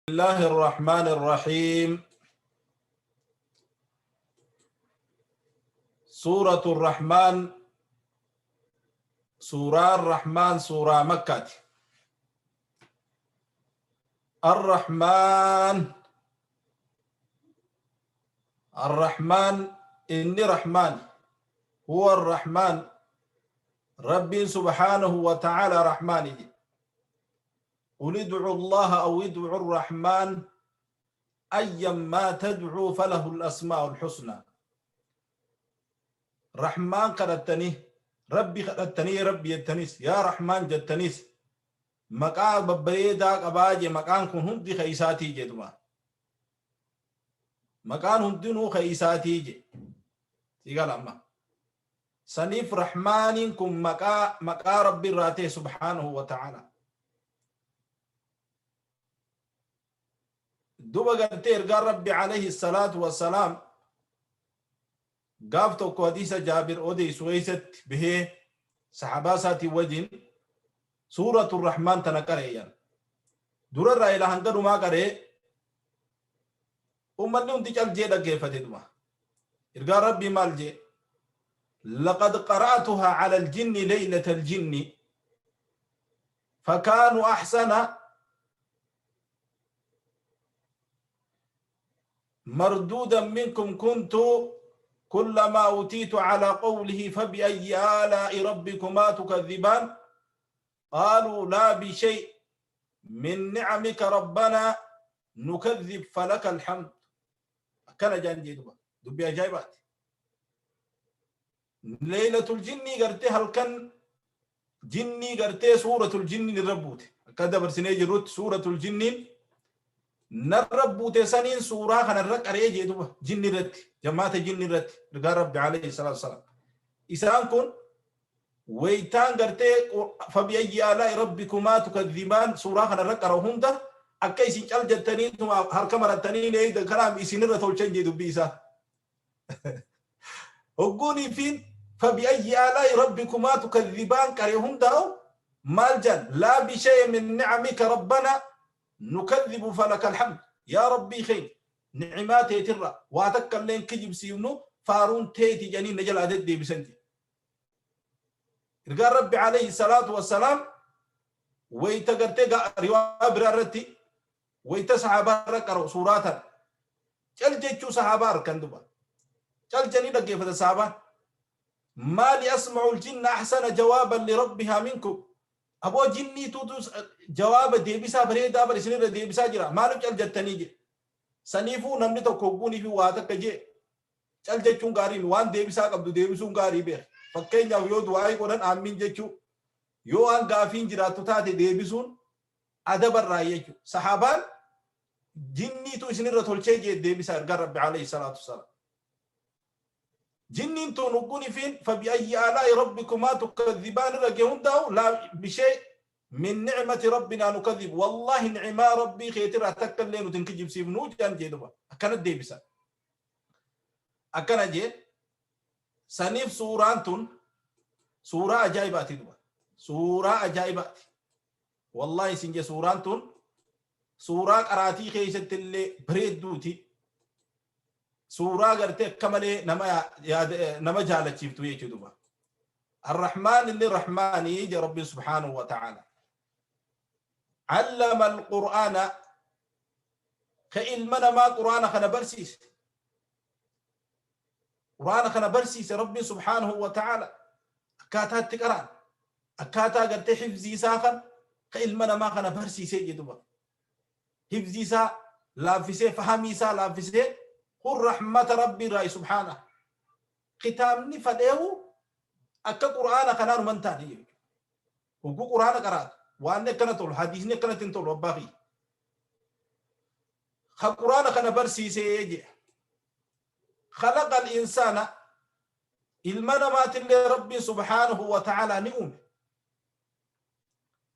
الله الرحمن الرحيم. سورة الرحمن، سورة الرحمن، سورة مكة. الرحمن، الرحمن، إني رحمن، هو الرحمن، ربي سبحانه وتعالى رحمن. قل ادعوا الله أو ادعوا الرحمن أيا ما تدعوا فله الأسماء الحسنى. رحمن kadhattanii، Rabbi kadhattanii، Rabbi jettanis، yaa Rahmaan jettanis، maqaa babbareedaa qabaa je. Maqaan kun hundi ka isaatii jedhuma, maqaan hundinuu ka isaatii je. Sigala amma saniif Rahmaaniin kun maqaa Rabbi irraa ta'e subhaanahu wa ta'ala. Duba gartee ergaan Rabbi alayhi salaatu wassalaam gaaf tokko hadiisa Jaabir odeessu keessatti bahee saxaabaa isaatiin wajjin Suuratu Rahmaan tana qareeyyan. Durarraa ila hanga dhumaa qaree, ummanni hundi caljee dhaggeeffate. Dhuma ergaan Rabbii maal jee? لقد قرأتها على الجن ليلة الجن فكانوا أحسن مردودا منكم، كنت كلما أوتيت على قوله فبأي آلاء ربكما تكذبان قالوا لا بشيء من نعمك ربنا نكذب فلك الحمد. كان جان جيدوبا دبي أجايبات. ليلة الجن قرتي، هل كان جني قرتي سورة الجن الربوت كذا برسني جروت سورة الجن نربوت سنين سورة كان الرك أريج جيدوبا جن رت جماعة جن رت رجال ربي عليه الصلاة والسلام إسان كن ويتان قرتي فبأي آلاء ربكما تكذبان سورة كان الرك أرهون ده akka isin cal jettanii harka maratanii eeyda kanaam isinirra tolchan jee dubbii isaa. Hogguunii fi فبأي آلاء ربكما تكذبان qaree hundaa'u maal jedhan? لا بشيء من نعمك ربنا نكذب فلك الحمد. Yaa Rabbii keenya, ni'imaa teetirra waa takka illee kijibsiifnu, faaruun teeti jedhanii na jalaa deddeebisan jedhe. Ergaan Rabbi alayhi salaatu wassalaam wayita gartee riwaa biraa irratti wayita sahaabaa irra qara'u suuraa tana cal jechuu sahaabaa harkan duba cal jedhanii dhaggeeffata sahaabaan. ما لي أسمع الجن أحسن جوابا لربها منكم. Aboo, jinniitutu jawaaba deebisaa bareedaa bar isinirra deebisaa jira, maaliif cal jettanii jedhe. Saniifuu namni tokko hogguunii fi waa takka jee cal jechuun gaariin, waan deebisaa qabdu deebisuun gaarii beeka. Fakkeenyaaf yoo du'aayii godhan aammin jechuu, yoo waan gaafiin jiraattu taate deebisuun adabarraa jechuudha. Sahaabaan jinniitu isinirra tolchee jee deebisaa ergaan Rabbi alayhi salaatu wasalaam. Jinniin tun hogguun ifiin فبأي آلاء ربكما تكذبان irra gee hundaa'u لا بشيء من نعمة ربنا نكذب، والله ni'imaa Rabbii keetirraa takka illee nuti hin kijibsiifnuu jedhan jee. Duba akkana deebisa, akkana jee. Saniif suuraan tun suuraa ajaa'ibaati duba, suuraa ajaa'ibaati wallahi isin jee. Suuraan tun suuraa qaraatii keessatti illee bareedduuti, suuraa gartee akka malee nama nama jaalachiiftu jechuu duba. الرحمن اللي رحماني يجي ربي سبحانه وتعالى. علم القرآن، كإلمنا ما قرآن خنا برسيس، قرآن خنا برسيس ربي سبحانه وتعالى. أكاتا تقرأ، أكاتا قد حفظي ساخن كإلمنا ما خنا برسيس يجي دوبا حفظي سا لافسي، فهمي سا لافسي. قل رحمة ربي رأي سبحانه kitaabni fadheewu akka Qur'aana kanaa numan taane jechuudha. Hogguu Qur'aana qaraatu waan akkana tolu, hadiisni akkanatti hin tolu abbaa kiyya. Ka Qur'aana kana barsiisee jedha. خلق الإنسان، ilma namaatillee Rabbiin subhaanahu wa ta'ala ni uume.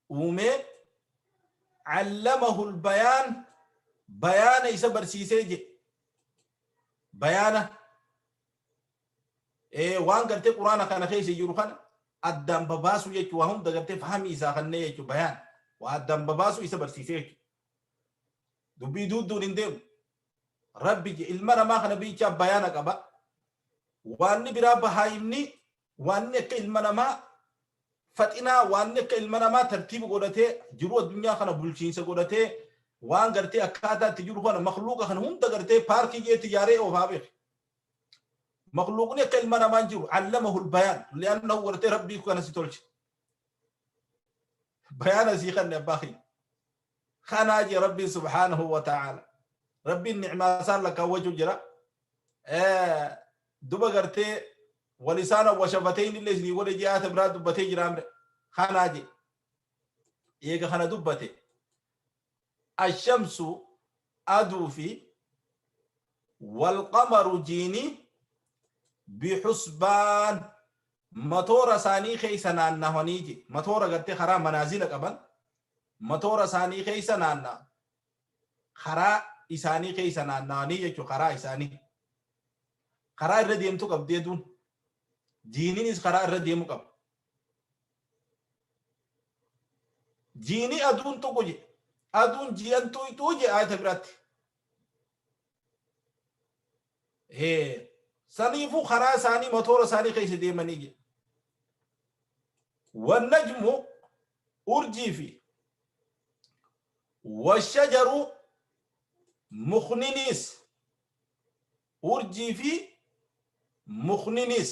Uumee علمه البيان، bayaana isa barsiisee jedhe. Bayaana waan gartee Quraana kana keessa jiru kana addaan babaasu jechuun, waa hunda gartee fahamii isaa kannee jechuun, bayaan waa addaan babaasu isa barsiisee jechuudha. Dubbii duudduun hin deemu. Rabbi je ilma namaa kana biichaa bayaana qaba. Waanni biraa bahaayimni waanni akka ilma namaa faxinaa, waanni akka ilma namaa tartiiba godhatee jiruu addunyaa kana bulchiinsa godhatee waan gartee akkaataa itti jiru kana makluuqa kana hunda gartee paarkii jeetti ijaaree oofaa beeke. Makluuqni akka ilma namaa hin jiru. Allamahul bayaan li'annahu gartee rabbii kana si tolche. Bayaana sii kanne abbaa kiyya. Kanaa jee rabbiin subhaanahu wa ta'aala. Rabbiin ni'maa isaan lakkaawwachuu jira. Duba gartee walisaana washafateen illee isinii godhe jee aata biraa dubbatee jira amre. Kanaa jee. Eega kana dubbate. Ashamsu aduu fi walqamaru jiini bixusbaan matoora isaanii keessa naannawanii je matoora gartee karaa manaazila qaban matoora isaanii keessa naanna'a karaa isaanii keessa naanna'anii jechuun karaa isaanii karaa irra deemtu qabdi aduun jiiniinis karaa irra deemu qaba jiini aduun tuqu je aduun ji'an tuqxuu je ayata biraatti saniifuu karaa isaanii matoora isaanii keessa deemanii je wannajmu urjii fi washajaru mukniniis urjii fi mukniniis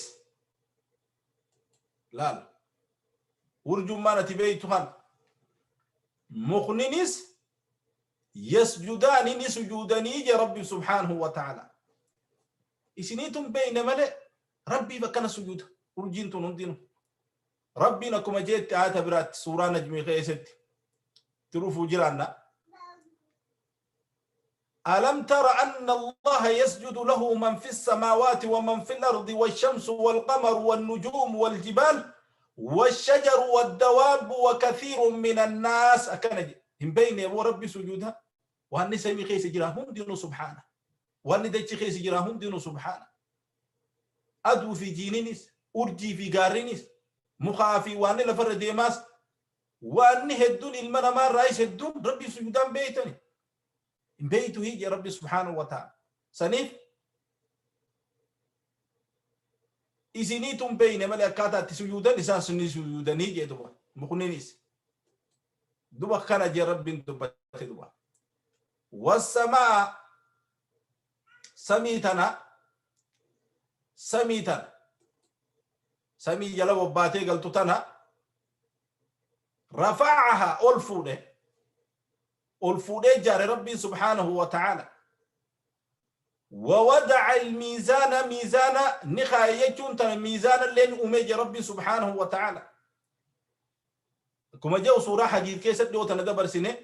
laal urjummaan ati beeytu kan mukninis yasjudaani ni sujuudanii je rabbi subhaanahu wa ta'ala isiniitun beeyne male rabbiif akkana sujuuda urjiin tun hundinu rabbiin akkuma jeetti aayata biraatti suuraa najmii keessatti itti dhufuu jiraanna ألم تر أن الله يسجد له من في السماوات ومن في الأرض والشمس والقمر والنجوم والجبال والشجر والدواب وكثير من الناس أكنج هم بين يا ربي سجودها وأن سمي خيس جراهم دينه سبحانه وأن دتش خيس جراهم دينه سبحانه أدو في جينينس أرجي في قارينس مخافي وأن لفر ديماس وأن هدون المنما رايس هدون ربي سجودان بيتني hin beeytu hii jee rabbi subhaanahu wa ta'ala saniif isiniitu hin beeyne malee akkaataa itti sujuudan isaan sunni sujuudanii jee duba mukninis duba kana jee rabbiin dubbate duba wassamaa samii tana samii tana samii jala bobbaatee galtu tana rafa'aha ol fuudhe ol fuudhee jaare rabbiin subhaanahu wa ta'aala ووضع الميزان ميزان نخاية يجون تنا ميزان لين أمي ربي سبحانه وتعالى كما جاء سورة حديث كيست ديو تنا سنة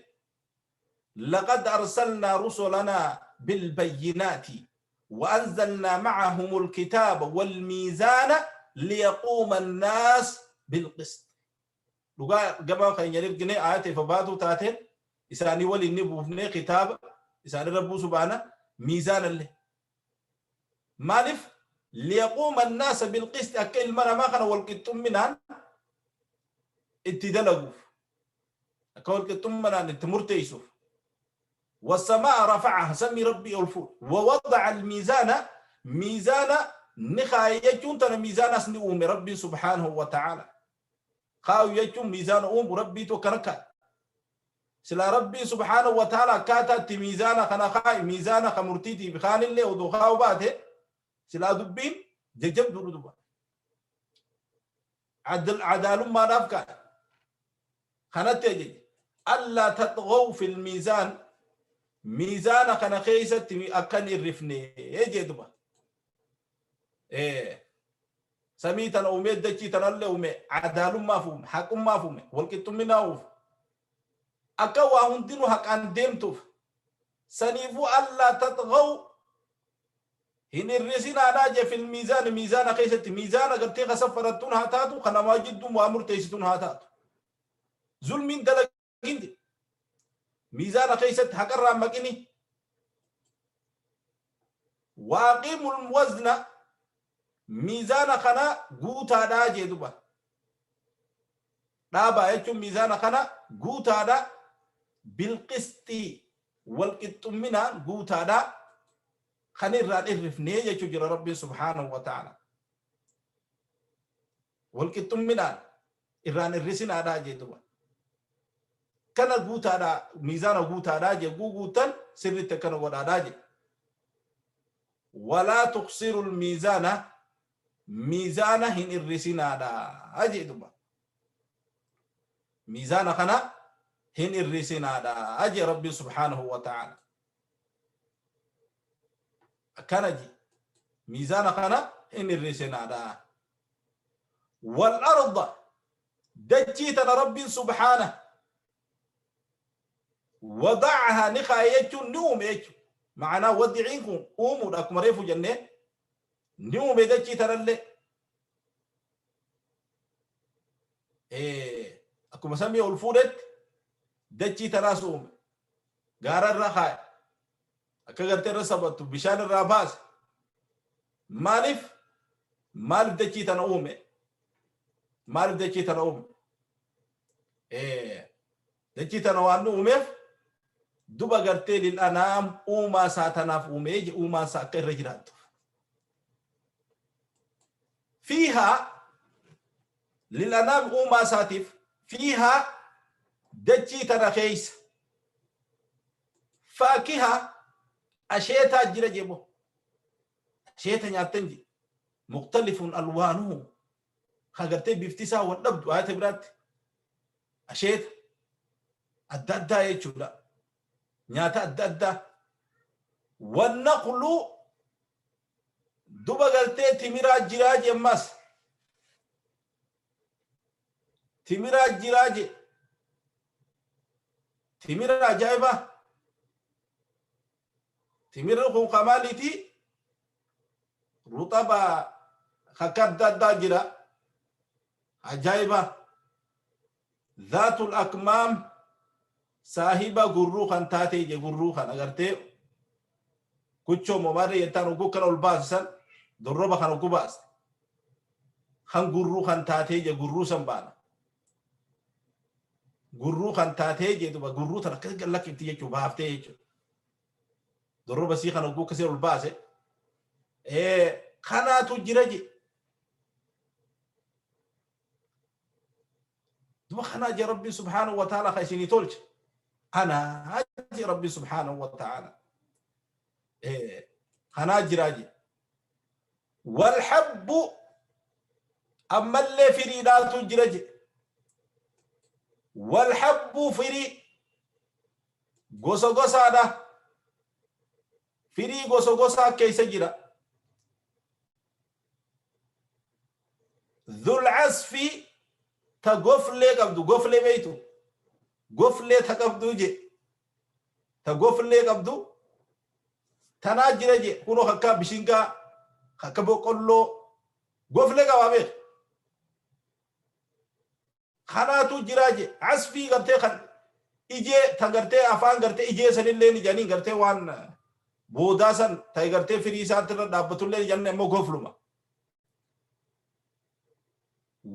لقد أرسلنا رسلنا بالبينات وأنزلنا معهم الكتاب والميزان ليقوم الناس بالقسط Dhugaa gama keenya ergine aayata ifa baatuu taateen isaanii waliin ni buufnee kitaaba isaanirra buusu baana miizaanallee. Maaliif liyaquuma annaasa bilqisti akka ilma namaa kana walqixxumminaan itti dalaguuf akka walqixxumminaan itti murteessuuf. والسماء رفعها سمي ربي الفول ووضع الميزان ميزان نخاية jechuun tana miizaanas ni uume rabbiin subhaanahu wa ta'ala Kaayu jechuun miizaana uumu Rabbiitu akkana kaa'e. Silaa Rabbiin subhaanahu wa ta'ala akkaataa itti miizaana kana kaa'e miizaana ka murtiitii fi kaanillee odoo kaa'u baate silaa dubbiin jajjabduudha duba. Adaalummaadhaaf kaa'e. Kanatti ajaje. Allaa taxghaw fil miizaan miizaana kana keessatti akka hin irrifne jee duba. Samii tana uumee dachii tanallee uume adaalummaaf uume haqummaaf uume walqixxumminaa uufe akka waa hundinuu haqaan deemtuuf saniifuu allaa taxgaw hin irrisinaadhaa jee fil miizaani miizaana keessatti miizaana gartee ka saffarattuun haa taatu ka namaa jidduun waa murteessituun haa taatu zulmiin dalagin jedhe miizaana keessatti haqarraa maqini waaqiimul wazna miizaana kana guutaadhaa jee duba dhaabaa jechuun miizaana kana guutaadha bilqisxii Wal qixxumminaan guutaadha kan irraan irrifnee jechuu jira Rabbiin subhaanahu wa ta'ala. Wal qixxumminaan irraan irrisinaadha jee duba. Kana guutaadha, miizaana guutaadha jee, guutan sirriitti akkana godhaadha jee. Walaa tuqsiru miizaana, miizaana hin irrisinaadha jee duba. Miizaana kana hin irrisinaadha jee Rabbiin subhaanahu wa ta'ala. Akkana jee, miizaana kana hin irrisinaadha. Wal arda, dachii tana Rabbiin subhaana wada'aha ni kaaye jechuun ni uume jechuudha. Ma'anaa wadiciin kun uumuudha, akkuma reefu jennee ni uume dachii tanallee. Akkuma samii ol fuudhetti dachii tanaas uume. Gaara irra kaaye. Akka gartee irra sabattu bishaan irraa baase. Maaliif dachii tana uume? Maaliif dachii tana uume? Dachii tana waan nu uumeef duba gartee lil anaam, uumaa isaa tanaaf uumee je, uumaan isaa akka irra jiraattuuf. Fiihaa lil anaam, uumaa isaatiif, fiihaa, dachii tana keessa, faakiha, asheetaa jira jebo, asheeta nyaattan je, muktalifun alwaanuhu, kan gartee bifti isaa wal dhabdu, ayata biraatti asheeta adda addaa jechuudha, nyaata adda addaa. Wannaqlu, duba gartee timiraa jiraa je, ammas timiraa jiraa je, timira ajaa'iba. Timirri kun kamaaliiti? Ruxaba akka adda addaa jira, ajaa'iba. Zaatul akmaam, saahiba gurruu kan taatee je, gurruu kan agartee kuchoo momaarree jettaan hogguu kan ol baasisan, dorroba kan hogguu baase kan gurruu kan taatee je, gurruu san baana, gurruu kan taatee je. Duba gurruu tan akkas gallakkifti jechuu, baaftee jechuu, dorroba sii kan hogguu akkasii ol baase kanaatu jira je. Duba kanaa je Rabbi subhaanahu wa ta'ala ka isinii tolche anaa je Rabbi subhaanahu wa ta'ala. Kanaa jiraa je. Walhabbu, ammallee firiidhaatu jira je. Walhabbu, firii gosa gosaadha, firii gosa gosaa keessa jira. Dhul asfi, ta goflee qabdu, goflee beeytu, goflee ta qabdu je, ta goflee qabdu tanaa jira je. Kunoo akka bishingaa, akka boqqolloo goflee qabaa beek, kanaatu jira je. Asfii gartee kan ijee ta gartee afaan gartee ijee sanillee ni jedhanii, gartee waan boodaa san ta gartee firii isaatti irra dhaabbatullee ni jedhanii, ammoo gofluma.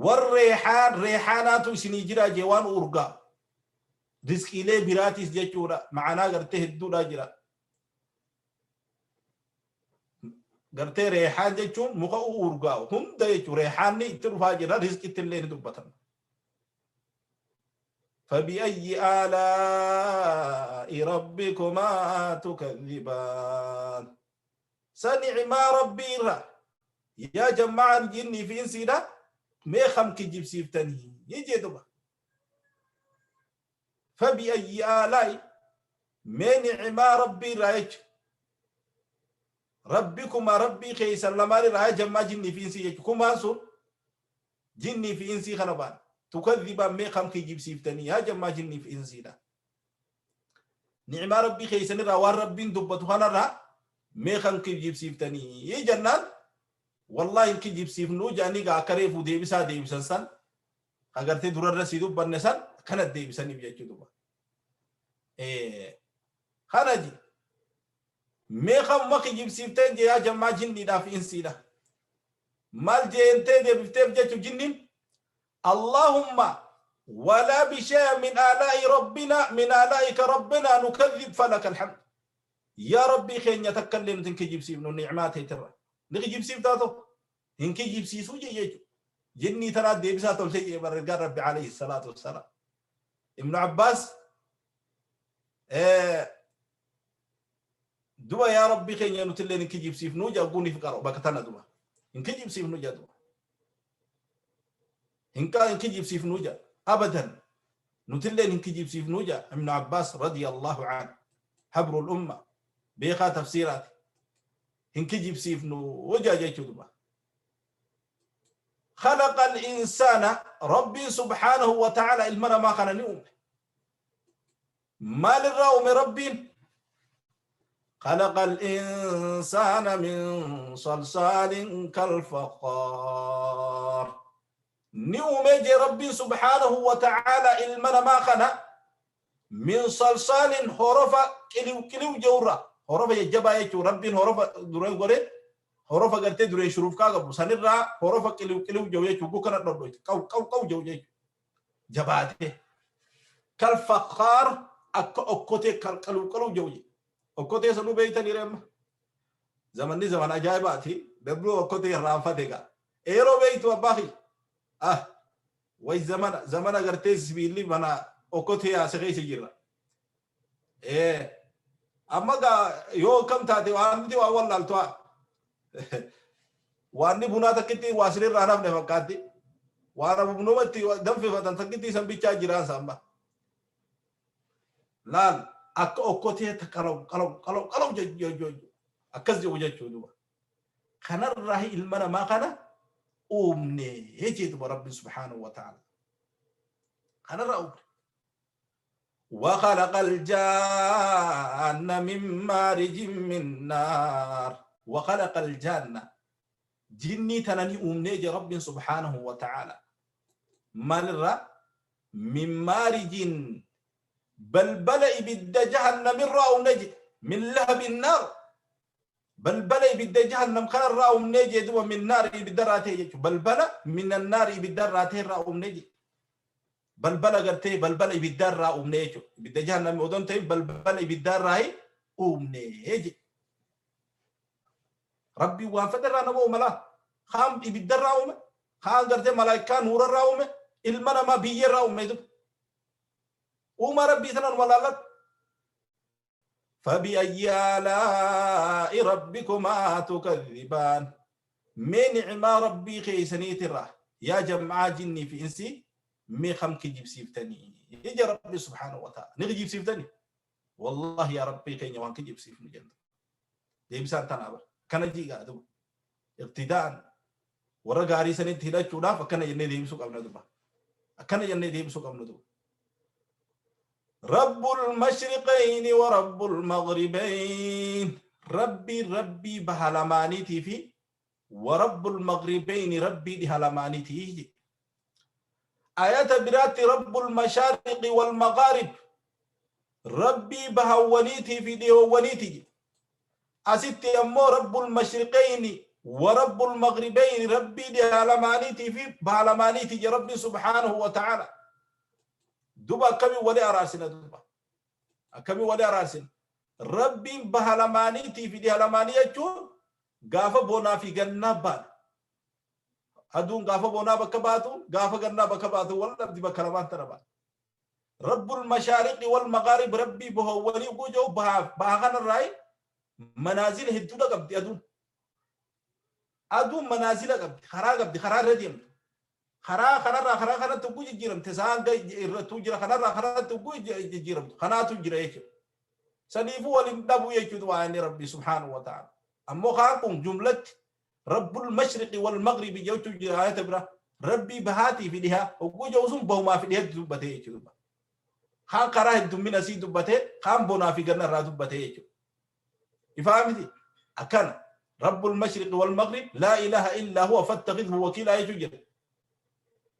Warreexaan, reexaanaatu isinii jira jee, waan urgaa rizqiilee biraatiis jechuudha. Ma'anaa gartee hedduudha jira. Gartee reexaan jechuun muka urgaa'u hunda jechuudha. Reexaanni itti dhufaa jira, rizqitti illee ni dubbatama. فبأي آلاء ربكما تكذبان؟ سنعما ربي irra yaa jama'aan jinnii fi insiidha, mee kam kijibsiiftanii jee duba. فبأي آلاء, mee ni'imaa Rabbii irraa jecha, ربكما, Rabbii keeysan lamaan irraa, yaa jammaa jinnii fi insii jechu, kumaan sun jinnii fi insii kana baan, تكذبان, mee kam kijibsiiftanii yaa jammaa jinnii fi insiidha? Ni'imaa Rabbii keeysan irraa, waan Rabbiin dubbatu kanarraa mee kam kijibsiiftanii jennaan, wallahi hin kijibsiifnuu jedhanii gaa, akka reefu deebisaa deebisan san, agartee durarra si dubbanne san akkana deebisaniif jechuu duba. Kana ji mee kamuma kijibsiifteen jee yaa jammaa jinniidhaaf insiidha? Maal jeentee deebifteef jechu jinniin? Allahumma ولا بشيء من آلاء ربنا من آلائك ربنا نكذب فلك الحمد. يا ربي خين يتكلم تنكجيب سيف نعمات ترى نجيب سيف تاتو هنكجيب سيسو جي جني ترى ديبسا تولي برقال ربي عليه الصلاة والسلام. ابن عباس دوا يا ربي خين ينتلين نكجيب سيف نوجا قوني فقرا بكتنا دوا نكجيب سيف نوجا دوا إن كجيب سيف نوجا أبدا نتلين إن كجيب سيف نوجا. ابن عباس رضي الله عنه حبر الأمة بيخا تفسيرات إن كجيب سيف نوجا جيتو. خلق الإنسان ربي سبحانه وتعالى المرأة ما خلني أمي ما للرأوم ربي خلق الإنسان من صلصال كالفخار. نيومي ربي سبحانه وتعالى المنا ما خنا من صلصال حرفة كليو كليو جورا حرفة يجبا يجو ربي حرفة درين غوري حرفة غرتي درين شروف كاغا سنرا حرفة كليو كليو جو يجو بكرة دودو كاو كاو كاو جو يجو جباته كالفخار أك أكوتي كالكلو كلو جو أكوتي سنو بيتني رم زمني زمان عجائباتي دبلو أكوتي رافته إيرو بيتو أباخي وي زمان زمان غرتي سبيلي بنا أكوتي أسخي سجيرا إيه أما كا يو كم تاتي وأنتي وأول لالتوا وأني بنا تكتي واسري رانا بنفكاتي وأنا بنومتي دم في فتن تكتي سنبيتشا جيران سامبا لال أك أكوتي تكلو كلو كلو كلو جو جو جو أكز جو جو جو خنا الراهي المنا ما خنا أمني يجد رب سبحانه وتعالى خنا الرأوب. وخلق الجان من مارج من نار. وخلق الجنة جني تنني أمني رب سبحانه وتعالى مالرا من مارج بل بلئ بد جهنم الرأو نجي من لهب النار بل بلئ بد جهنم خل الرأو نجي دو من نار بدراته بل بلئ من النار بدراته الرأو نجي بل بلئ قرتي بل بلئ بدر رأو نجي بد جهنم ودنتي بل بلئ بدر رأي أمنيجي ربي وافدر أنا مو ملا خام بدر رأو خام قرتي ملائكة نور الرأو المنا ما بيجي رأو ميدو وما ربي ثنان ولا لا. فبأي آلاء ربكما تكذبان من نعمة ربي خيسني ترى يا جماعة جني في إنسي مي خم كجيب سيفتني يجي ربي سبحانه وتعالى نجيب سيفتني والله يا ربي خيني وان كجيب سيفني جنة ديبسان تنابر كان جي قادو اقتداء ورقاري سنة تهلا چودا فكان يني ديبسو قبل دبا كان يني ديبسو قبل دبا. رب المشرقين ورب المغربين ربي ربي بهلمانيتي في ورب المغربين ربي بهلمانيتي. آيات برات رب المشارق والمغارب ربي بهونيتي في ديهونيتي. أستي أمو رب المشرقين ورب المغربين ربي بهلمانيتي في بهلمانيتي ربي سبحانه وتعالى. دوبا كمي ولي أراسنا دوبا كمي ولي أراسنا ربي بهلمانيتي في دهلمانية شو غافة بونا في جنة بان هدون غافة بونا بكباتو غافة جنة بكباتو ولا بدي بكرمان ترى رب المشارق والمغارب ربي بهولي وجو بهغن الرأي منازل هدودا قبدي أدون أدون منازل قبدي خرا قبدي خرا رديم خرا خرا خرا خرا تقول جيرم تسان تجرا خرا خرا تقول جيرم خنا تجرا إيش سنيفو ولم دبو يجدوا عن ربي سبحانه وتعالى. أما خاكم جملة رب المشرق والمغرب جو تجرا آية برا ربي بهاتي في لها وجو زوم بهما في لها دبته يجدوا خان قراه الدمين أسيد دبته خان بنا في جنة را دبته يجدوا إفهمتي أكن رب المشرق والمغرب لا إله إلا هو فاتخذه وكيلا يجدوا.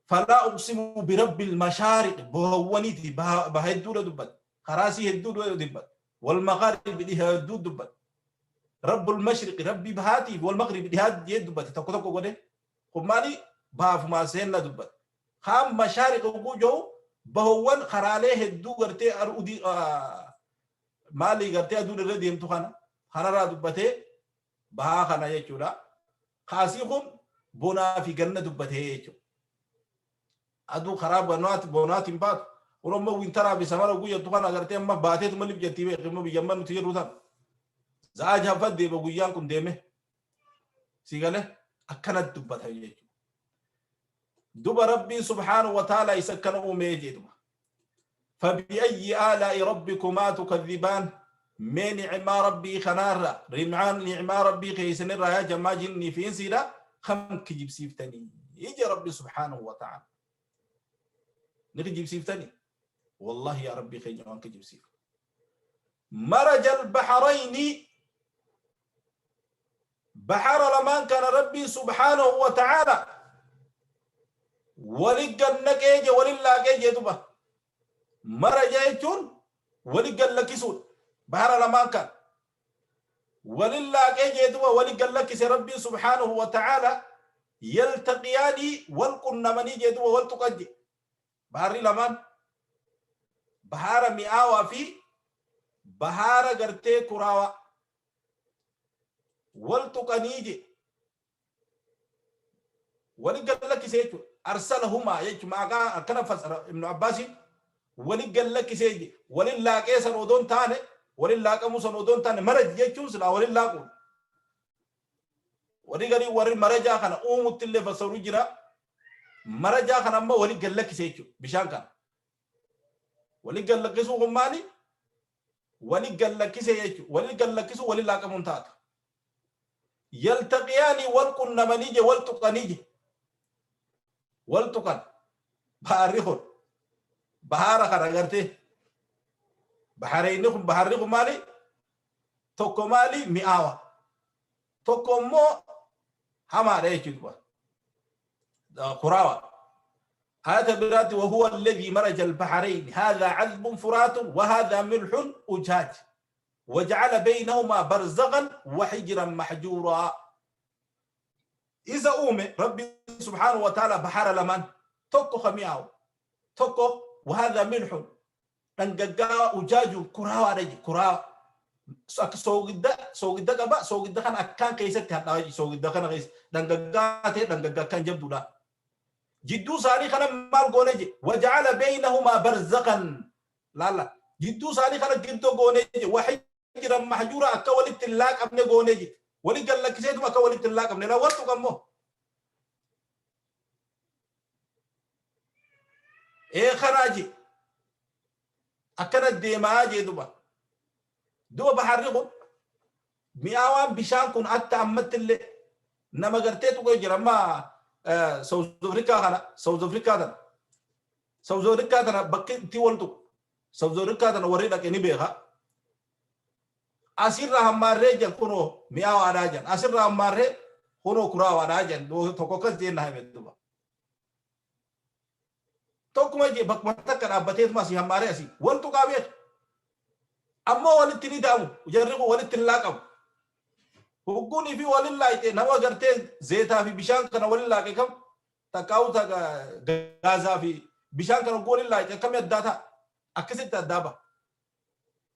فلا أقسم برب المشارق بهونيتي بهدور دبت خراسي هدور دبت والمغارب لها دبت رب المشرق ربي بهاتي والمغرب لها دبت تكو تكو غده خمالي باف ما سين دبت خام مشارق وجو Bahowwan karaalee hedduu gartee arudii maalii gartee aduun irra deemtu kana kanarraa dubbatee bahaa kana jechuudha. Kaasii kun bonaa fi ganna dubbatee jechuudha. Aduu karaa bonaatiin baatu. Kun ammoo wintaraa fi samara guyyattu kana agartee amma baateetu malif jettii beekti amma biyya amma nuti jirru tan. Za'aa jaffat deema guyyaan kun deeme. Si galee akkanatti dubbata jechuudha. Duba Rabbiin subhaanahu wa ta'ala isa akkana uumee jedhuma. Fabi'ayyi aalaa'i rabbikumaa tukadhibaan mee ni'maa Rabbii kanaarra rim'aan ni'maa Rabbii keessanirraa yaa jamaa jinnii fi insiidha kam kijibsiiftanii ija Rabbi subhaanahu wa ta'ala. Ni kijibsiiftanii? Wallahi yaa Rabbii keenya waan kijibsiif. Maraja al-baharayni Bahara lamaan kana Rabbiin subhaanahu wa ta'aala wali gannaqee je walin laaqee jee duba. Maraja jechuun wali gallakkisuudha. Bahara lamaan kana. Walin laaqee jee duba wali gallakkise Rabbiin subhaanahu wa ta'aala yaltaqiyaanii wal qunnamanii jee duba wal tuqan je. Baharri lamaan bahara mi'aawaa fi bahara gartee kuraawaa. Wal tuqanii je wali gallakkisee jechuudha. Arsalahumaa jechuun maqaa akkana fassara Ibnu Abbaasiin wali gallakkisee je walin laaqee san odoo hin taane walin laaqamuu san odoo hin taane maraj jechuun silaa walin laaquudha. Warri garii warri marajaa kana uumutti illee fassaru jira. Marajaa kana ammoo wali gallakkisee jechuudha bishaan kana. Wali gallakkisuu kun maali? Wali gallakkisee jechuudha. Wali gallakkisuu wali laaqamuun taata. Yaltaqiyaanii wal qunnamanii je wal tuqanii je. Wal tuqan. Baharri kun. Bahara kana agartee. Bahareyni kun baharri kun maali? Tokko maali? Mi'aawa. Tokko immoo hamaadha jechuudha. Kuraawa. Ayata biraatti wahuwa alladhii maraja al-baharayni haadhaa cadbun furaatun wa haadhaa milhun ujaaj wajacala baynahumaa barzakhan wa hijran mahjuuraa. Isa uume Rabbi subhaanahu wa ta'ala bahara lamaan tokko ka mi'aawu tokko wa haadhaa milhun dhangaggaawaa ujaaju kuraawaadha je kuraawa akka soogidda soogidda qaba soogidda kana akkaan keessatti hadhaawa soogidda kana keessa dhangaggaa ta'e dhangaggaa akkaan jabduudha. Jidduu isaanii kana maal goone je waja'ala beeynahumaa barzakhan laalla jidduu isaanii kana giddoo goone je wahijiran mahjuura akka walitti hin laaqamne goone je wali gallakkiseetuma akka walitti hin laaqamne laa waltu qammoo ee kanaa je akkana deemaa jee duba duba baharri kun mi'aawaan bishaan kun atta ammatti illee nama gartee tuqee jira amma South Africa kana South Africa tana South Africa tana bakki itti wal tuqu South Africa tana warri dhaqe ni beeka asirra hammaarree jan kunoo mi'aawaadhaa jan asirra hammaarree kunoo kuraawaadhaa jan tokko akkas jeen na hime duba Tokkuma jee bakkuma takka dhaabbateetuma asii hammaaree asii wal tuqaa beeku. Ammoo walitti ni da'amu. Jarri kun walitti hin laaqamu. Hugguunii fi walin laaqxe nama gartee zeetaa fi bishaan kana walin laaqe kam takkaa'u gaazaa fi bishaan kana hogguu walin laaqxe akkamii addaa ta'a? Akkasitti addaa ba'a.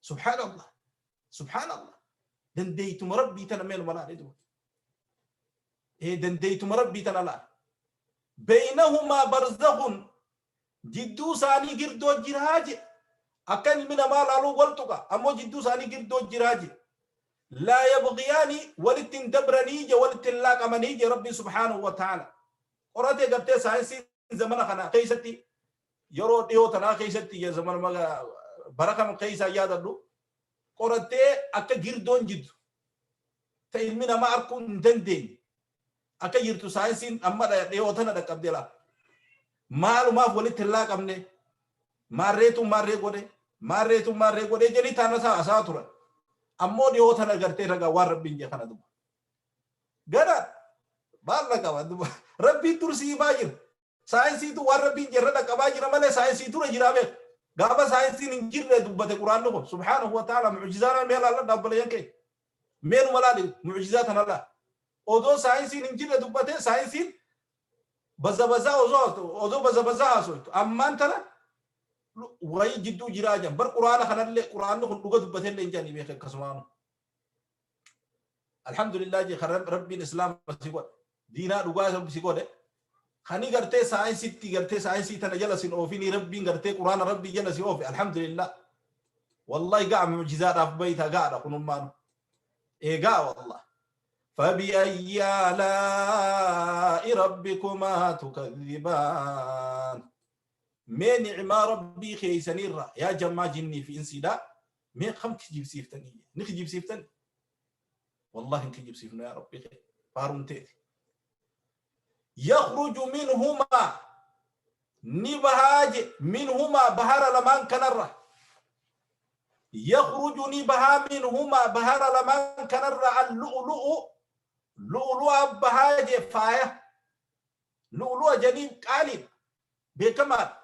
Subhaanallah. Subhaanallah. Dandeeytuma Rabbii tana meenuma laale duba. Ee dandeeytuma Rabbii tana laale. Beeynahumaa barzakhun jidduu isaanii girdoo jiraa jedhe. Akka ilmi namaa laaluu wal tuqa ammoo jidduu isaanii girdoo jiraa jedhe. Laa yabghiyaani walitti hin dabranii je walitti hin laaqamanii je Rabbiin subhaanahu wa ta'ala. Qoratee gartee saayinsii zamana kana keessatti yeroo dhiyoo tanaa keessatti je zamana bara kam keessaa yaadadhu qorattee akka girdoon jiddu ta ilmi namaa arkuu hin dandeenye akka jirtu saayinsiin amma dhiyoo tana dhaqqabde laa. Maalumaaf walitti hin laaqamne maarreetu maarree godhe maarreetu maarree godhe jedhanii taana isaa haasa'aa turan. Ammoo dhiyoo tana gartee ragaa waan rabbiin jedhe kana duba. Gana maal dhaqaba duba rabbiin dursii himaa jira. Saayinsiitu waan rabbiin jedhe irra dhaqqabaa jira malee saayinsii dura jiraa beeku. Gaafa saayinsiin hin jirre dubbate quraanni kun subhaanahu wa ta'ala mu'jizaan mee laalla dhaabbalee keenya. Mee numa laali mu'jizaa tana laal. Odoo saayinsiin hin jirre dubbatee saayinsiin baza bazaa osoo odoo baza bazaa haasoytu ammaan tana Wayii jidduu jiraa jedhan. Bar quraana kanallee quraanni kun dhuga dubbateellee hin jedhanii beeka akkasumaanu. Alhamdulillah jee kan rabbiin islaama si godhe. Diinaa dhugaa si godhe. Kani gartee saayinsitti gartee saayinsii tana jala sin oofinii rabbiin gartee quraana rabbii jala si oofe alhamdulillah. Wallahi ga'a mu'jizaadhaaf bayta ga'adha kunummaanu. Ee ga'a wallah. فبأي آلاء ربكما تكذبان mee ni'maa rabbii keeysanirra yaa jammaa jinnii fi insiidha mee kam kijibsiiftanii ni kijibsiiftan wallahi hin kijibsiifnu yaa rabbii kee faaruun teeti yakhruju minhumaa ni bahaa je minhumaa bahara lamaan kanarra yakhruju ni bahaa minhumaa bahara lamaan kanarra allu'lu'u lu'lu'a bahaa je faaya lu'lu'a janiin qaaliidha beekamaadha.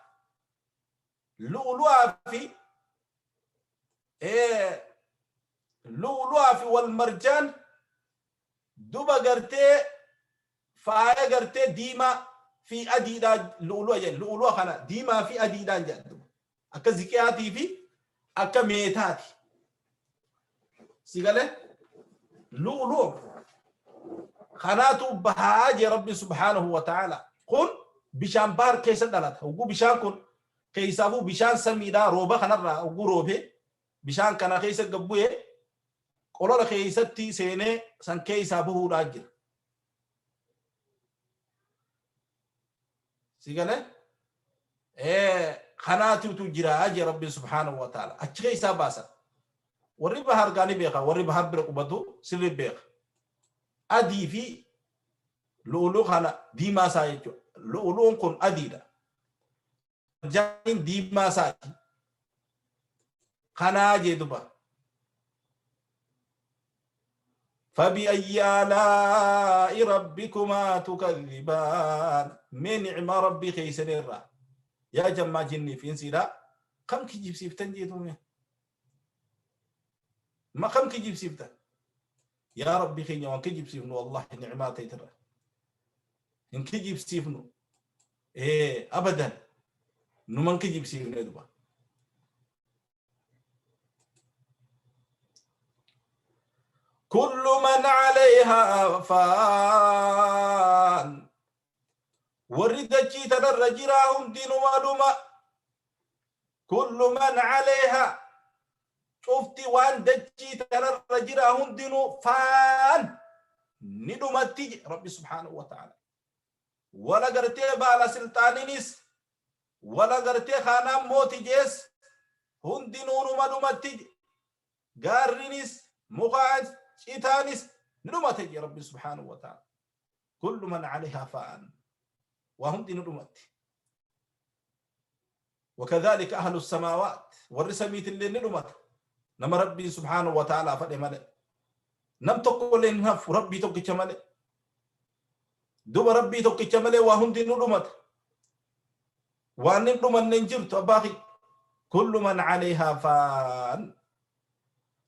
Lu'lu'aa fi lu'lu'aa fi wal marjaan duba gartee faaya gartee diimaa fi adiidhaa lu'lu'a jedhan lu'lu'a kana diimaa fi adiidhaan jedhan duba akka ziqiyaatii fi akka meetaati. Si galee lu'lu'u kanaatu bahaa jee rabbi subhaanahu wa ta'ala kun bishaan bahar keessa dhalata hogguu bishaan kun keessaafuu bishaan samiidhaa rooba kanarraa hogguu roobee bishaan kana keessa gad bu'ee qolola keessatti seenee san keessaa bahuudhaa jira. Si galee kanaatutu jira jee rabbi subhaanahu wa ta'ala achi keessaa baasan. Warri bahar gaa ni beeka warri bahar bira qubatu sirri beeka. Adii fi lu'uluu kana diimaa isaa jechuudha. Lu'uluun kun adiidha. Marjaaniin diimaa isaati. Kanaa jee duba. فبأي آلاء ربكما تكذبان mee ni'maa rabbii keessanirraa yaa jammaa jinnii fi insiidha kam kijibsiiftan jeetu mee ma kam kijibsiiftan yaa rabbii keenya waan kijibsiifnu wallahi ni'maa teetirra hin kijibsiifnu ee abadan numan kijibsiifne duba Kullu man alayhaa faan. Warri dachii tanarra jiraa hundinuma dhuma. Kullu man alayhaa. Cufti waan dachii tanarra jiraa hundinuu faan ni dhumatti jedhe Rabbi subhaanahu wa ta'ala. Wala gartee baala silxaaninis wala gartee kaanaan mooti jees hundinuu numa dhumatti jedhe. Gaarrinis mukaas citaanis ni dhumate jedhe Rabbi subhaanahu wa ta'ala. Kullu man alayhaa faan. Waa hundi ni dhumatti. Wakadhalika ahlu samaawaat warri samiitillee ni dhumata. Nama Rabbiin subhaanahu wa ta'ala fadhe malee. Nam tokko illee hin hafu Rabbii tokkicha malee. Duba Rabbii tokkicha malee waa hundi ni dhumata. Waan hin dhumanne hin jirtu abbaa kiyya. Kullu man alayhaa faan.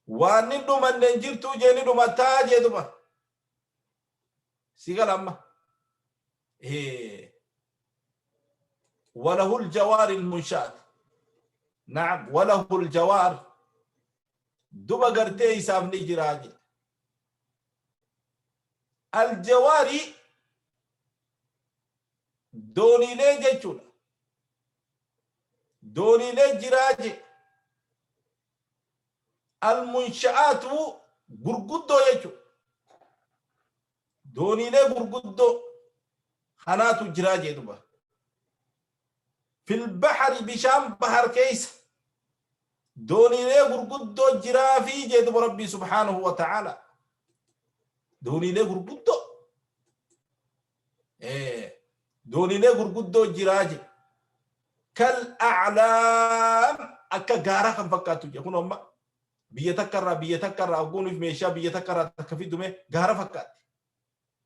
Waan hin dhumanne hin jirtu jee ni dhumataa jee duba. Si gala amma. Walahul jawaaril munshaat. Naam walahul jawaar. Duba gartee isaaf ni jiraa jee. Aljawaarii dooniilee jechuudha. Dooniilee jiraa je. Almunsha'aatu gurguddoo jechuudha. Dooniilee gurguddoo kanaatu jiraa jee duba. Fil bahari bishaan bahar keessa dooniilee gurguddoo jiraa fi jee duba Rabbii subhaanahu wa ta'aala. Dooniilee gurguddoo. Dooniilee gurguddoo jiraa jedhe. Kal a'laam akka gaaraa kan fakkaattu jedhe. Kun amma biyya takka irraa biyya takka irraa ogguuniif meeshaa biyya takka irraa takka fidume gaara fakkaatti.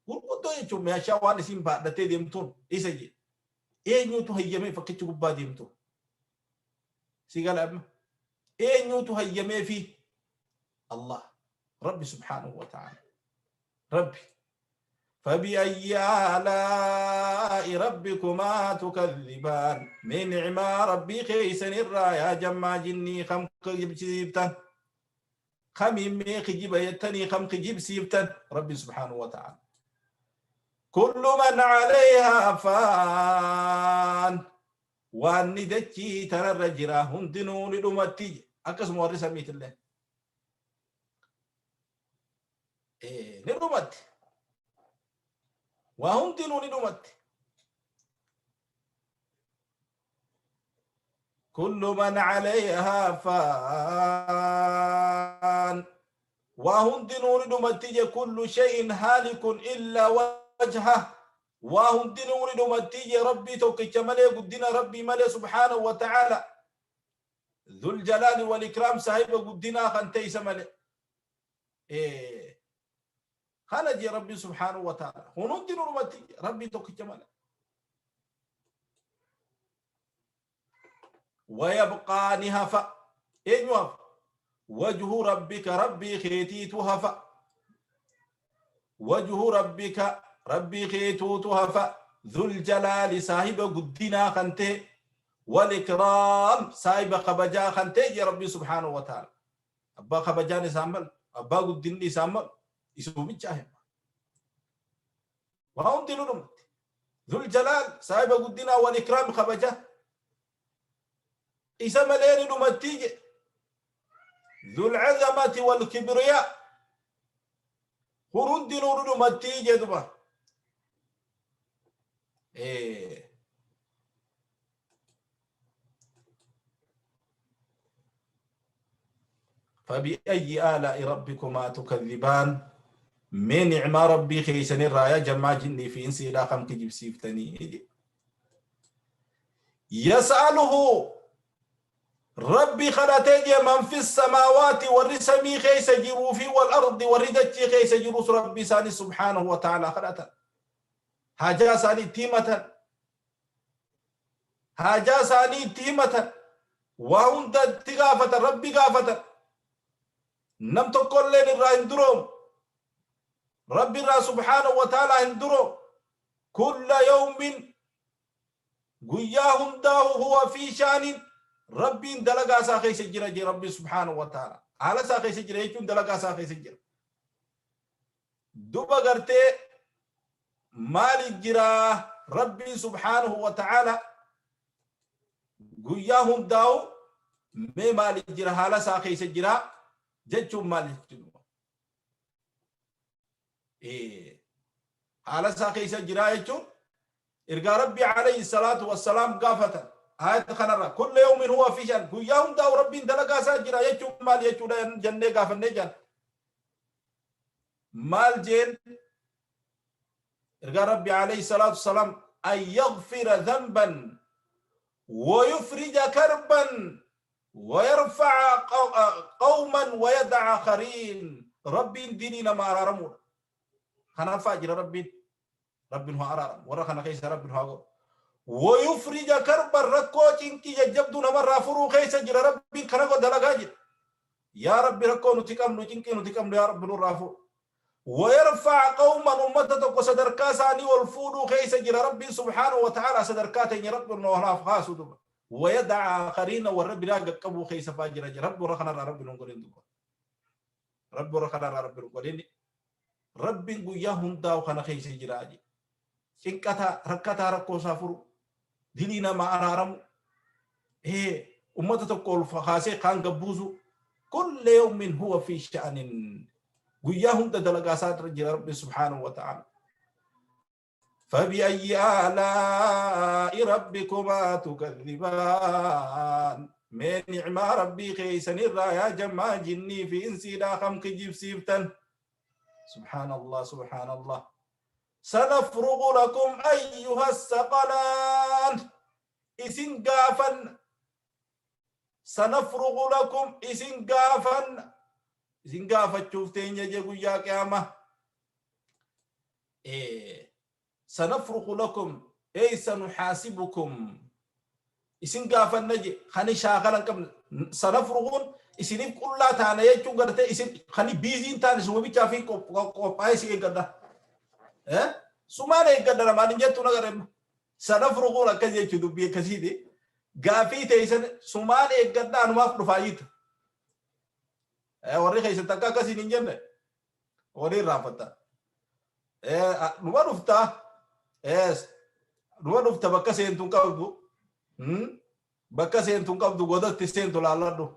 Gurguddoo jechuun meeshaa waan isiin baadhattee deemtuun isa jedhe. Eenyutu hayyamee fakkichi gubbaa deemtu? Si gala amma? Eenyutu hayyamee fi Allah Rabbi subhaanahu wa ta'ala. Rabbi. فبأي آلاء ربكما تكذبان؟ من نعمة ربي خيسن الرايا جمع جني خم خجب سيبتن، خمي مي خجب يتني خم خجب سيبتن. ربي سبحانه وتعالى كل من عليها فان، وان دتشي ترى الرجرة هندنو لدمتي أكس موري سميت الله إيه ندمت وهندنو ندمت. كل من عليها فان، وهندنو ندمتي، كل شيء هالك إلا وجهه، وهندنو ندمتي. ربي توكي ملي قدنا ربي ملي سبحانه وتعالى ذو الجلال والإكرام صاحب قدنا خنتي سملي إيه خلج ربي سبحانه وتعالى هندنو ندمتي ربي توكي ملي. ويبقى نهفا إيه وجه ربك ربي خيتي تهفا، وجه ربك ربي خيتو تهفا، ذو الجلال صاحب قدنا خنته، والإكرام صاحب خبجا خنته يا ربي سبحانه وتعالى. أبا خبجان سامل أبا قدني سامل يسوي بيجاه وهم تلوم ذو الجلال صاحب قدنا والإكرام خبجا إسم لين نمتيج ذو العظمة والكبرياء هرند نور نمتيج دبا إيه. فبأي آلاء ربكما تكذبان؟ من نعمة ربي خيسن الرايا جمع جني في إنسي لا خم كجيب سيفتني. يسأله ربي خلاتي من في السماوات والرسمي خيس جروفي والأرض والردتي خيس جروس ربي ساني سبحانه وتعالى خلاتا حاجة ساني تيمة، حاجة ساني تيمة، وهم تغافة ربي غافة نم تقول لين الرا هندروم ربي را سبحانه وتعالى هندروم كل يوم قياهم داه هو في شان ربي دلقا ساخي سجرة جي ربي سبحانه وتعالى على ساخي سجرة يكون دلقا ساخي سجرة دوبا قرتي مال جرا ربي سبحانه وتعالى قياهم داو مي مال جرا على ساخي سجرة جتشو مال جرا إيه على ساخي سجرة يكون إرقى ربي عليه الصلاة والسلام قافة آية خنرة كل يوم هو في شأن قياهم داو ربي دلقا ساجرا يجو مال يجو جنة قافة نجان مال جين إرقى ربي عليه الصلاة والسلام أن يغفر ذنبا ويفرج كربا ويرفع قوما ويدع آخرين. ربي ديننا ما أرارمون خنا فاجر ربي ربي هو أرارم ورا خنا خيس ربي هو ويفرج كربا ركو چنكي جبدو نمر فرو خيس جرا ربي خنا دلقا يا ربي ركو نتكم نچنكي نتكم يا رب نور رافو ويرفع قوما أمتك صدركا ساني والفودو خيس جرا ربي سبحانه وتعالى صدركاتين يا رب نوهنا خاص ويدع آخرين والرب لا قبو خيس فاجر رب رخنا رب نقولين دبا رب رخنا رب نقولين رب قياهم داو خنا خيس جراجي شنكتا ركتا ركو سافرو ديننا ما أرارم إيه أمتك فخاسي خان قبوزو كل يوم هو في شأن قياهم دلقا ساتر رب سبحانه وتعالى. فبأي آلاء ربكما تكذبان؟ من نعمة ربي خيسن الرايا جمع جني في إنسي لا خمك جيب سيبتن. سبحان الله سبحان الله. سنفرغ لكم أيها الثقلان إسن قافا سنفرغ لكم إسن قافا إسن قافا تشوفتين يجيكو يا قيامة. إيه سنفرغ لكم أي سنحاسبكم إسن قافا نجي خاني شاغلا كم سنفرغون إسنين كلها تانا يجو قرتي إسن خاني بيزين تانا سوى بيتشافين قوباي سيئ قرده Sumaan eeggadha namaan hin jettu nagarre. Sanafruquun akkas jechuu dubbii akkasiiti. Gaafii teessan sumaan eeggadha anumaaf dhufaa jitu. Warri keessatti akka akkasiin hin jenne warri irraanfatta. Dhuma dhuftaa. Dhuma dhufta bakka seentu hin qabdu. Bakka seentu hin qabdu godatti seentu laalladhu.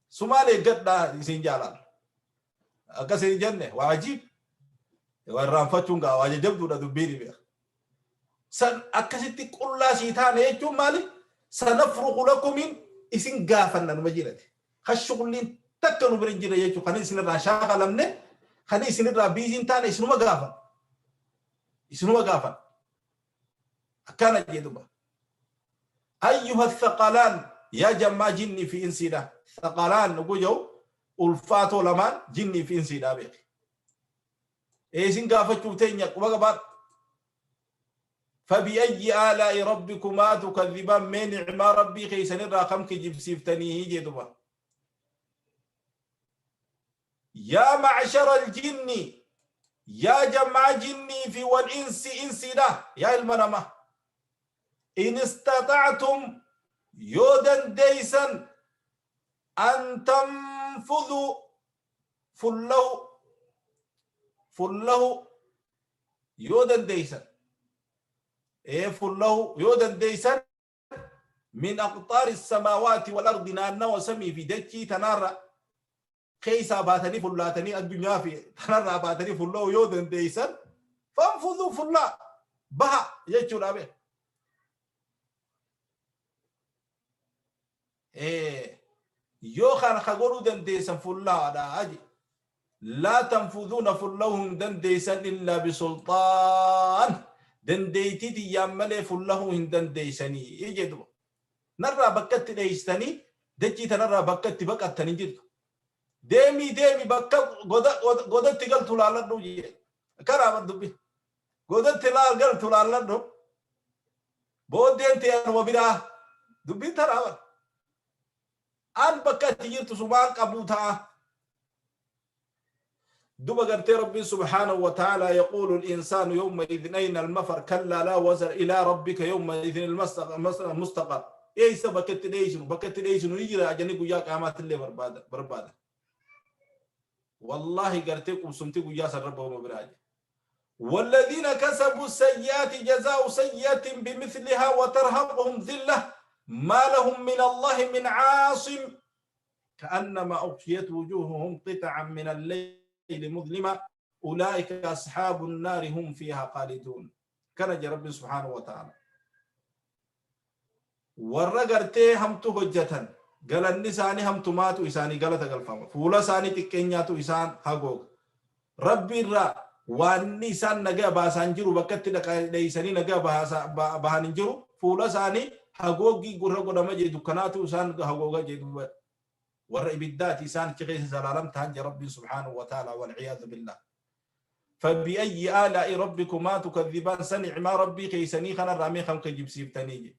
Sumaan eeggadhaa isin jaalaan. Akkas hin jenne waa ajiib. Waa irraanfachuun gaa waa jajjabduudha dubbiin beeka. San akkasitti qullaa sii taane jechuun maali? Sanafruqu lakumiin isin gaafanna numa jirati. Kan shuqulliin takka nu bira hin jirre jechuun kan isinirraa shaakalamne kan isinirraa biiziin taane isinuma gaafan. Isinuma gaafan. Akkana jee duba. Ayyuha thaqalaan yaa jammaa jinnii fi insiidha. Thaqalaan nugu jedhu ulfaatoo lamaan jinnii fi insiidha beeki. Isin gaafachuuf teenya quba qabaadhu. Fabi'ayyi aalaa'i rabbikumaa tukadhibaan mee ni'maa rabbii keessanirraa kam kijibsiiftanii jee duba. Yaa ma'shara aljinni yaa jam'aa jinnii fi wal insi insiidha yaa ilma namaa. In istaxa'tum yoo dandeeysan an tanfudhu fullahu fullahu yoo dandeeysan ee fullahu yoo dandeeysan min aqxaari samaawaati wal ardi naannawa samii fi dachii tanaarra keessaa baatanii fullaatanii addunyaa fi tanarraa baatanii fulla'uu yoo dandeeysan fanfuduu fullaa baha jechuudha be. Yoo kana ka godhuu dandeessan fullaadha aje. Laa tanfuduuna fulla'uu hin dandeessan illaa bisulxaan dandeeytii tiyyaan malee fullahuu hin dandeessanii jedhu. Narraa bakka itti dheeysitanii dachii tanarraa bakka itti baqattan hin jirtu. Deemii deemi bakka goda godatti galtu laalladhu jee. Karaa bar dubbi. Godatti laal galtu laalladhu. Booddeen tee anuma biraa. Dubbiin tanaa bar. An bakka itti jirtu sumaan qabuu ta'a. Duba gartee Rabbiin subhaanahu wa ta'aalaa yaquulu al-insaanu yawma idhin ayna al-mafar kallaa laa wazar ilaa rabbika yawma idhin al-mustaqar. Eessa bakka itti dheeysinu bakka itti dheeysinu ni jira ajani guyyaa qaamaatti illee barbaada barbaada. Wallaahi gartee qubsumti guyyaa san rabba uma biraa jira. والذين كسبوا السيئات جزاء سيئة بمثلها وترهقهم ذلة ما لهم من الله من عاصم كأنما أغشيت وجوههم قطعا من الليل مظلما أولئك أصحاب النار هم فيها خالدون كان رب سبحانه وتعالى warra gartee hamtu hojjatan galanni isaanii hamtumaatu isaanii galata galfama fuula isaanii xiqqeenyaatu isaan hagooga rabbi irraa waanni isaan nagaa baasaan jiru bakka itti dheeysanii nagaa bahan hin jiru fuula isaanii hagooggii gurra godhama jee dukkanaatu isaan hagooga jee duuba warra ibiddaati isaan achi keessa zalaalam tahan jee rabbiin subhaanahu wa ta'ala walciyaadu billah. Fabi'ayyi aalaa'i rabbikumaa tukadhibaan sa ni'maa rabbii keeysanii kanarraa mee kam kijibsiiftanii jee.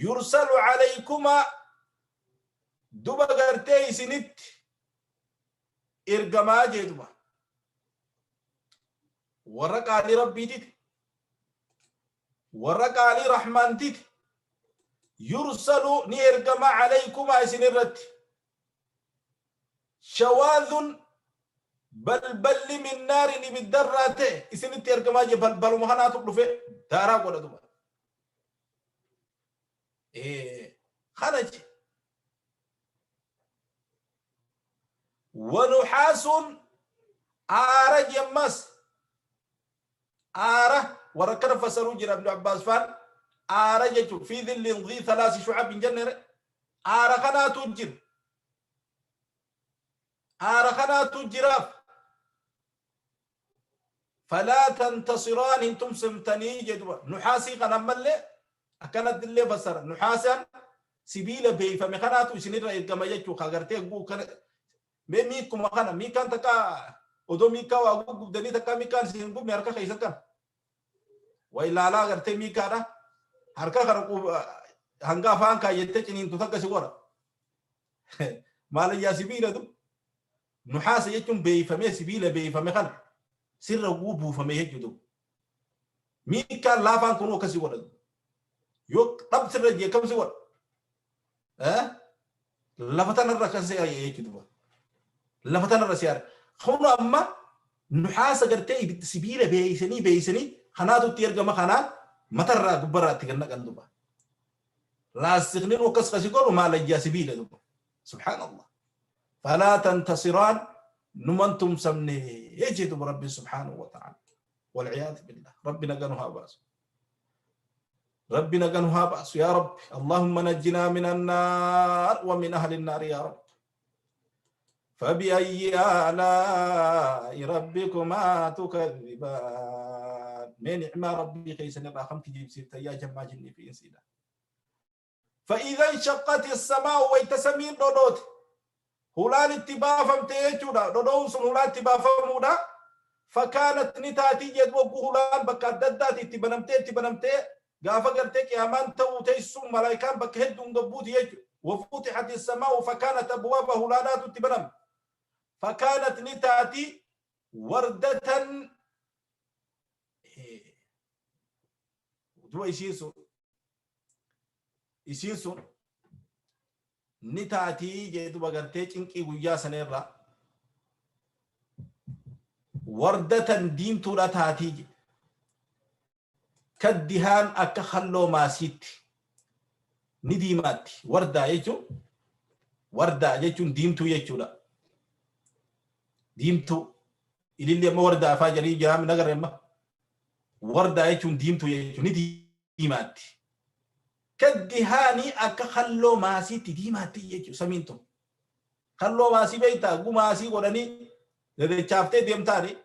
Yursalu alaykumaa duba gartee isinitti ergamaa jee duba. Warra qaalii rabbiititi warra qaalii rahmaantiti yursalu ni ergama alaykumaa isin irratti shawaadhun balballi min naarin ibiddarraa ta'e isinitti ergamaa jee balbaluma kanaatu dhufe daaraa godha duba kana je wanuxaasun aara jemmas aara warra akkana fassaruu jira ibnu abbaas faan aara jechuun fi dhillin dhii thalaasi shucab hin jennere aara kanaatu jira aara kanaatu jiraaf falaa tantasiraan hin tumsimtanii jedhuba nuxaasii kana ammallee akkanatti illee fassara nuxaasaan sibiila beeyfame kanaatu isinirra ergama jechuu ka gartee guu kana mee miikkuma kana miikkaan takka odoo miikkaa waa gugubdanii takka miikkaan isin hin gubne harka keessan kana waa ilaalaa gartee miikkaadha harka kana hanga afaan kaayyattee ciniintu takka si godha maalayyaa sibiila du nuhaasa jechuun beeyfamee sibiila beeyfame kana sirra guu buufame jechuudha. Miikkaan laafaan kun akkasii godha. Yoo dhabsirra jee akkam si godha? Lafa tanarra akkas si ari'a jechuudha. Lafa tanarra si ari'a. Kun amma nuhaasa gartee ibidda sibiila beeysanii beeysanii kanaatu itti ergama kanaan matarraa gubbarraa itti gad naqan duba. Laastikni akkas kasi godhu maalayyaa sibiila duba. Subhaanallah. Falaa tantasiraan numan tumsamne jee duba Rabbiin subhaanahu wa ta'ala. Walciyaadu billah. Rabbi naga nu haa baasu. Rabbi naga nu haa baasu yaa Rabbi. Allahumma najjinaa min annaar wa min ahli annaar yaa Rabbi. فبأي آلاء ربكما تكذبان من نعمة ربي خيسن الرقم تجيب سيرتا يا جماعة جني في إنسيدا فإذا انشقت السماء ويتسمين دودوت هلال اتبافم تيجودا دودون سن هلال اتبافم فكانت نتاتي جد وقو هلال بكا ددات اتبنمتي اتبنمتي غافا قرتي قيامان تو تيسو ملايكان بك هدون قبوت يجو وفتحت السماء فكانت أبواب هلالات اتبنم فكانت نتاتي وردة دو isiin sun ni taatii jee duba gartee cinqii guyyaa sana irraa wardatan diimtuudha taatii je kaddihaan akka halloo maasiitti ni diimaatti. Wardaa jechuun wardaa jechuun diimtuu jechuudha. Diimtuu ililli amma wardaa afaa jedhanii jiraame nagarre amma wardaa jechuun diimtuu jechuun ni diimaatti. Kaddihaanii akka halloo maasiitti diimaatti jechuudha samiin tun. Halloo maasii beektaa gumaasii godhanii dadachaaftee deemtaani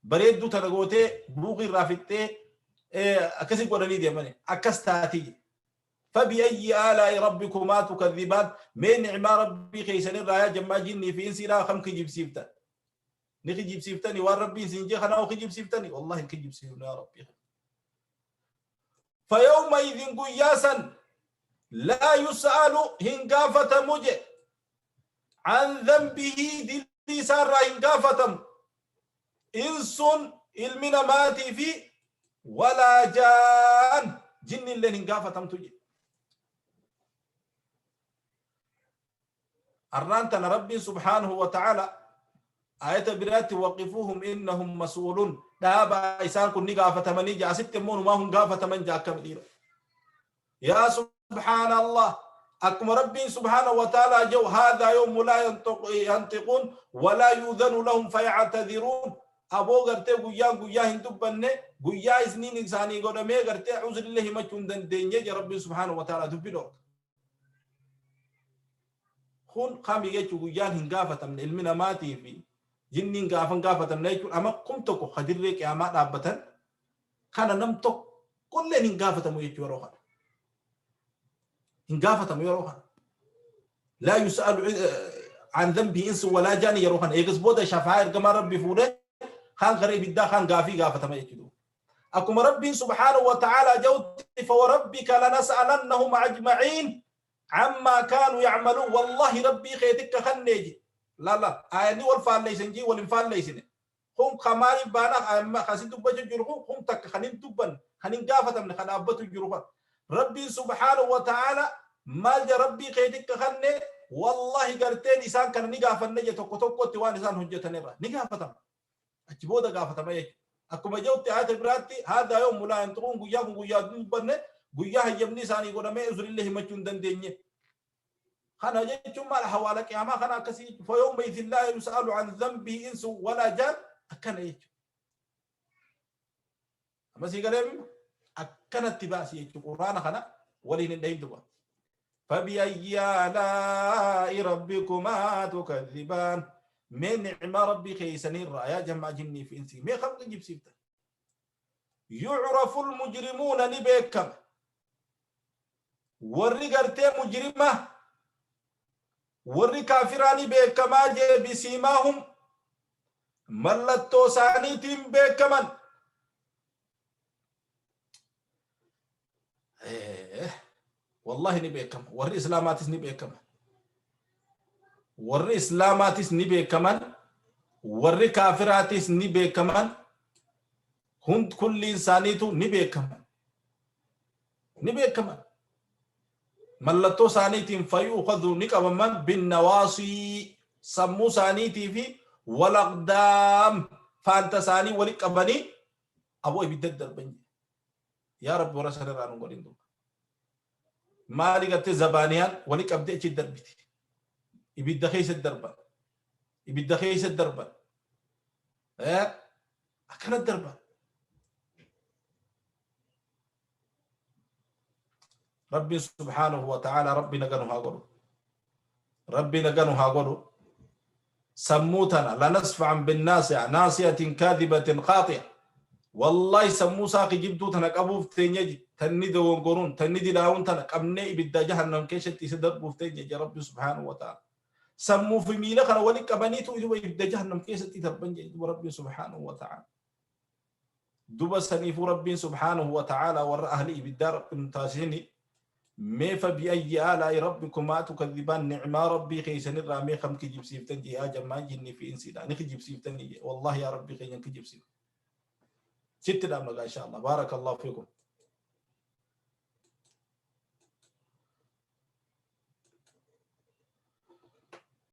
bareedduu tana gootee buuqii irraa fixxee akkasii godhanii deemani akkas taatii. Fabi'ayyi aalaa'i rabbikumaa tukadhibaan mee ni'maa rabbii keessan irraa yaa jammaa jinnii fi insiidhaa kam kijibsiiftan? Ni kijibsiiftani waan rabbiin siin jee kanaa kijibsiiftani? Wallahi hin kijibsiifnu yaa rabbii. Fayawma idhin guyyaa san laa yus'alu hin gaafatamu je an dhanbihi dilii isaarraa hin gaafatamu insun ilmi namaatii fi walaa jaan jinni illeen hin gaafatamtu je. Arraan tana Rabbiin subhaanahu wa ta'ala ayata biraatti waqifuuhum innahum mas'uuluun dhaabaa isaan kun ni gaafatamanii jaa asitti immoo numaa hun gaafataman jaa akkam dhiira. Yaa subhaanallah akkuma Rabbiin subhaanahu wa ta'ala jedhu haadhaa yawmu laa yantiquun walaa yuudhanu lahum fayactadiruun aboo gartee guyyaan guyyaa hin dubbanne guyyaa isniin isaanii godhamee gartee uzrillee himachuu hin dandeenye jaa Rabbiin subhaanahu wa ta'ala dubbi dhorka. Kun kami jechuun guyyaan hin gaafatamne ilmi namaatii fi jinniin gaafa hin gaafatamne jechuun ama 1000 hadirree qiyaamaa dhaabbatan kana nam tokkolleen hin gaafatamu jechuu yeroo kana. Hin gaafatamu yeroo kana. Laa yus'alu an dhanbii insu walaa jaani yeroo kana eegas booda shafaa ergamaa rabbi fuudhee kaan gara ibiddaa kaan gaafii gaafatama jechuudha. Akkuma Rabbiin subhaanahu wa ta'aalaa jedhutti fawarabbika lanas'alannahum ajma'iin ammaa kaanu ya'maluun wallahi Rabbii keetikka kannee je. Lala aayanni wal faalleeysan jii wal hin faalleeysine. Kun ka maaliif baana kasi dubbachuu jiru kun kun takka kan hin dubbanne kan hin gaafatamne kan dhaabbatu jiru kan. Rabbiin subhaanahu wa ta'aalaa maal je Rabbii keetikka kannee wallahi garteen isaan kana ni gaafanne je tokko tokkotti waan isaan hojjetanirra ni gaafatama. Achi booda gaafatama jechuudha. Akkuma jedhutti ayata biraatti haadhaa yawmu laa yanxiquun guyyaa kun guyyaa hin dubbanne guyyaa hayyamni isaanii godhamee uzrillee himachuu hin dandeenye. Kana jechuun maal hawaala qiyaamaa kana akkasii jechuudha. Fayawma idhin laa yus'alu an dhanbihi insu walaa jaan akkana jechuudha. Amma sii galee akkanatti baasi jechuudha. Quraana kana waliin hin dhahin duba. فبأي آلاء ربكما تكذبان mee ni'maa rabbii keessanii irraa yaa jammaa jinnii fi insii mee kam kijibsiiftan yu'rafu almujrimuuna ni beekama warri gartee mujrima warri kaafiraa ni beekamaa jee bisiimaahum mallattoo isaaniitiin beekaman. Wallahi ni beekama. Warri Islaamaatis ni beekama. Warri Islaamaatis ni beekaman. Warri kaafiraatis ni beekaman. Hund kulliin isaaniitu ni beekaman. Ni beekaman. Mallattoo isaaniitiin fayu'ukhadhu ni qabaman binnawaasii sammuu isaaniitii fi walaqdaam faanta isaanii wali qabanii aboo ibidda darban. Yaa Rabbi, warra sanirraa nu godhin duuba. Maali gartee zabaaniyaan wali qabdee achi darbiti. Ibidda keessa darban. Ibidda keessa darban. Akkana darban. Rabbiin subhaanahu wa ta'ala Rabbi naga nu haa godhu. Rabbi naga nu haa godhu. Sammuu tana lanasfa'an binnaasi'a naasiyatin kaadhibatin qaaxi'a. Wallahi sammuu isaa kijibduu tana qabuuf teenya ji tanni dogongoruun tanni dilaa'uun tana qabnee ibidda jahannam keessatti isa darbuuf teenya je Rabbi subhaanahu wa ta'ala. Sammuu fi miila kana wali qabaniitu ibidda jahannam keessatti darban je Rabbi subhaanahu wa ta'ala. Duba saniifuu Rabbiin subhaanahu wa ta'aalaa warra ahli ibiddaa Rabbi nu taasisini. Mee fa bi'ayyi aalaa'i rabbikumaa tukadhibaan, ni'maa Rabbii keessanirraa mee kam kijibsiiftan jee? Yaa jammaan jinnii fi insiidha ni kijibsiiftanii jee. Wallahi yaa Rabbii keenya hin kijibsiifne. Sitti dhaabna gaa insha Allah. Baarakallahu fiikum.